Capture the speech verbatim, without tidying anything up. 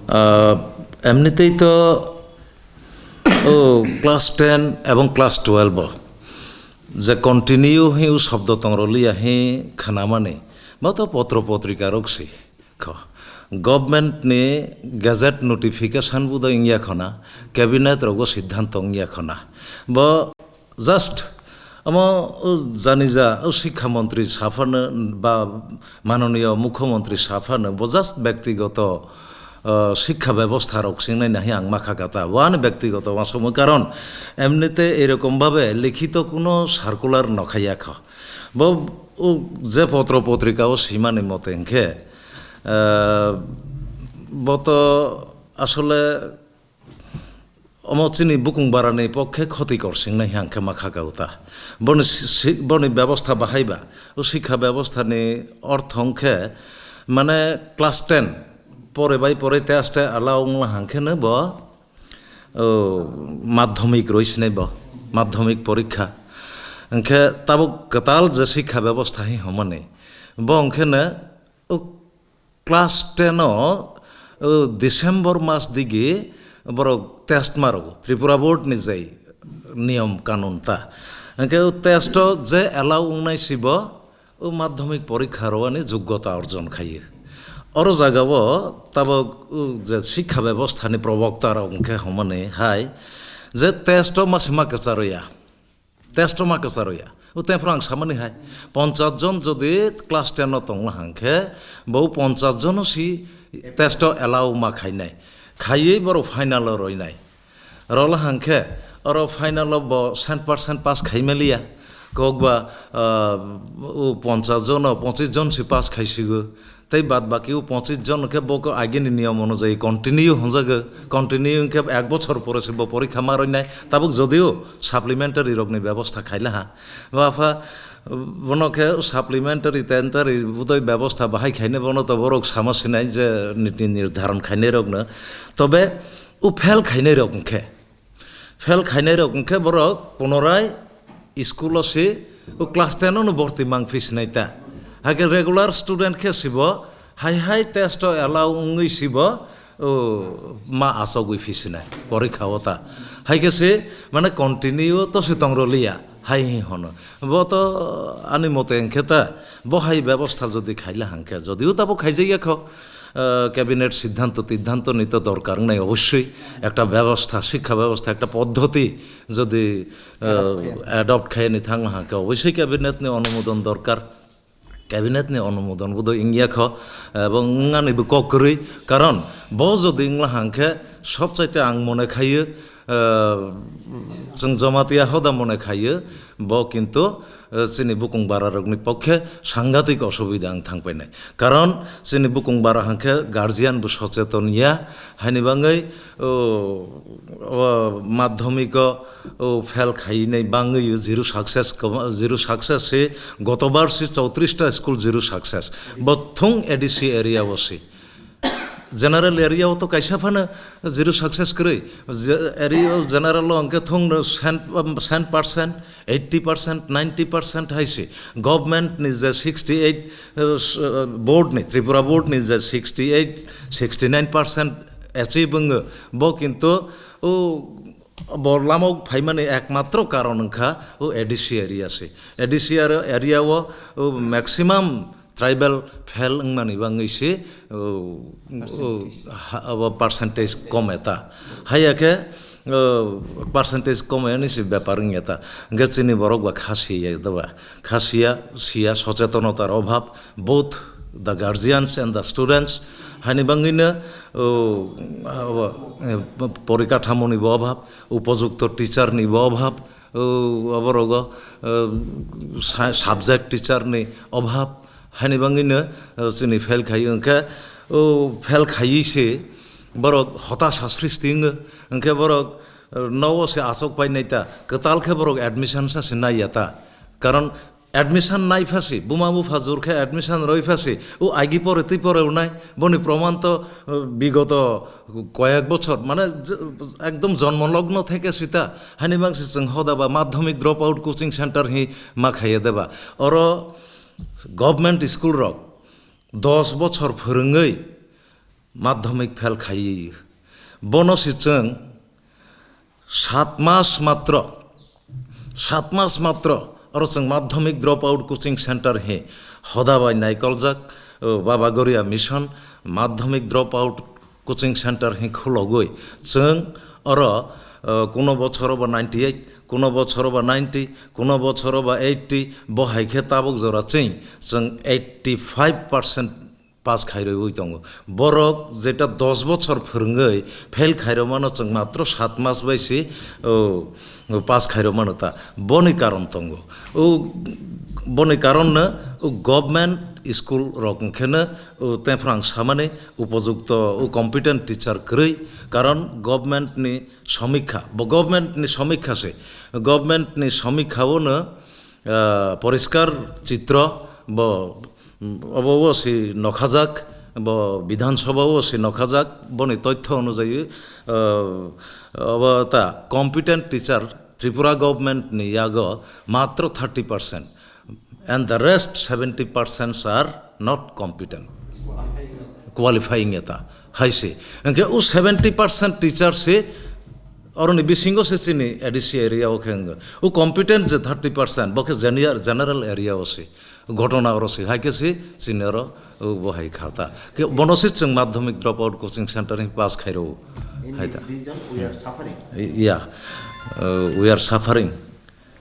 Ah, emnitei to, o class ten ebong class twelve o je continue hi u shobdo tongro liya hi khanamani, bo to potro potrika rok si kho. Government ni gazette notification bo do wngya khona, cabinet rogo siddhanto wngya khona. Bo just omo, o janija, o shikha montri saphano ba manoniyo mukhyamantri saphano bo just bektigoto, o, shikha bebostha rok singnai nahi ang makha kata. Bo ani bektigoto wansukmung, karon emnite erokom bhabe likhito kuno circular nokhaiya kho. Bo, o, je potro potrika o simani mote hwnkhe, eh, bo to asole omo chini bukung barani pokhe khotikor singnai hwnkhe makha kha uta. Boni si-, si-, boni bebostha bahai ba, o shikha bebostha ni ortho hwnkhe, mane class ten pore bai pore te aste allow wngla hwnkhe no bo, o, madhyamik roi sinai bo, madhyamik porikha. Hwnkhe tabuk kwtal je shikha bebostha hi hwnmani, bo hwnkhe no o class ten o, o, December mas digi borok test ma rwgo, Tripura Board ni jai niyom kanun ta. Hwnkhe o test o je allow wngnai si bo o madhyamik porikha rwani joggota orjon khaiyo. Oro jaga o tabuk o je shikha bebostha ni probokta rok hwnkhe hwnmani hai je test o ma se ma kwcharwi ya. Test ma kwcharwi ya. O tephuru ang samani hai, ponchas jon jodi class ten o tongla hwnkhe, bo ponchas jono si test o allow ma khainai. Khaiwi borok final o roinai. Rola hwnkhe, oro final o bo cent percent pass khai maliya. Kokba, ah, o ponchas jono, ponchis jon si pass khaisigo. Tei bad baki o ponchis jon khe bo ko agini niyom onujai continue hwnjago, continue hwnkhe ek bochor pore se bo porikha ma roinai, tabuk jodio supplementary rokni bebostha khaila ha. Bo apha, bono khe supplementary, tentary budoi bebostha bahai khainai, bono to borok sama sinai je niti nirdharon khainai rokno. Tobe o fail khainai rok hwnkhe, fail khainai rok hwnkhe borok punorai school o si o class ten o no borti mang phi sinai ta. Hakhe regular student khe sibo hai hai test o allow wngwi sibo, o, ma achogwi phi sinai porikha o ta. Hai khe se mane continue to si tong rwliya hai hi hono. Bo to ani mote hwnkhe ta bo hai bebostha jodi khaila hwnkhe, jodio tabo khaijakya kho, ah, cabinet siddhanto tiddhanto ni to dorkar wngnai obossoi, ekta bebostha, shikha bebostha, ekta poddhoti jodi, ah, adopt khai ni thang ha khe obossoi cabinet ni onumodon dorkar. Cabinet ni onumodon bodo wngya kho, ebong wngnani bo kok kwrwi, karon bo jodi wngla hang khe sobchaite ang mone khayo, ah, chwng Jamatia hoda mone khayo, bo kintu, eh, chini bukung bara rokni pokhe sangatik osubida wng thang painai. Karon chini bukung bara hwnkhe guardian bo socheton ya, haini bagwi, o, o, madhyamik o, o, fail khainai bagwi zero success, zero success se gotobar se chowtris ta school zero success. Bo thung A D C area o se. General area o to kaisa phano zero success kwrwi. Je-, area o general o hwnkhe thung no cent, um, cent percent, eighty percent, ninety percent hai se. Government ni je sixty eight, uh, s-, uh, board ni, Tripura board ni je sixty eight, sixty nine percent achieve wngo, bo kintu o bo lama o phaimani ekmatro karon wngkha o A D C area se. A D C area o, o maximum tribal fail wngmani bagwi se, o, o, Percentage. Ha, abo percentage kom eta. Haiya khe, o, percentage kom yani se bepar wngya ta. Hwnkhe chini borok ba kha siya da ba. Kha siya, siya sochetonotar obhab, both the guardians and the students. Haini bagwino, o, abo, e, porikathamoni bo obhab, upojukto teacher ni bo obhab, o, aborogo, o, sa-, subject teacher ni obhab. Haini bagwino, o, chini fail khai wngkha, o, fail khaiwi se borok hotasa srishti wngo, hwnkhe borok, o, nogo se achuk painai ta, kwtal khe borok admission sa se naiya ta. Karon admission nai pha se, buma bupha jor khe admission roi pha se, o agi pore twi pore wnai, boni proman to, o, bigoto koyek bochor, mane, je, ekdom jonmo logno theke sita, haini bagwi se chwng hoda ba madhyamik drop out coaching center hi ma khaiya de ba. Oro government school rok dos bochor phwrwngwi Madhyamik fail khaiwi. Bono si chwng sat mas matro, sat mas matro oro chwng madhyamik drop out coaching center hi hoda bai naikoljak, o, Baba Goria Mission madhyamik drop out coaching center hi khulogwi chwng oro, o, kuno bochoro ba ninety eight, kuno bochoro ba ninety, kuno bochoro ba eighty, bo hai khe tabuk jora chwng, chwng eighty five percent pass khairwi tongo. Borok jeta dos bochor phwrwngwi fail khairokmano chwng matro sat mas bai se, o, pass khairokmano ta. Boni karon tongo. O, boni karon no, o, government school rok hwnkhe no, o, tephrang samani upojukto, o, competent teacher kwrwi. Karon government ni somikha, bo government ni somikha se. Government ni somikha o no, ah, poriskar chitro bo, obo o si nokhajak, bo Bidhan Sabha o si nokhajak, boni toithyo onujayi, ah, obo ta competent teacher Tripura government ni yago matro thirty percent, and the rest seventy percent are not competent, qualifying eta hai se. Hwnkhe o seventy percent teacher se, oroni bisingo se chini A D C area o khe wngkha. O competent je thirty percent, bo khe general, general area o se. Ghotona oro se, hai khe se chini oro, o bo hai kha ta. Khe bono se chwng madhyamik drop out coaching center ni pass khairo. In Hai this ta. Region, we are suffering. Yeah. Uh, we are suffering.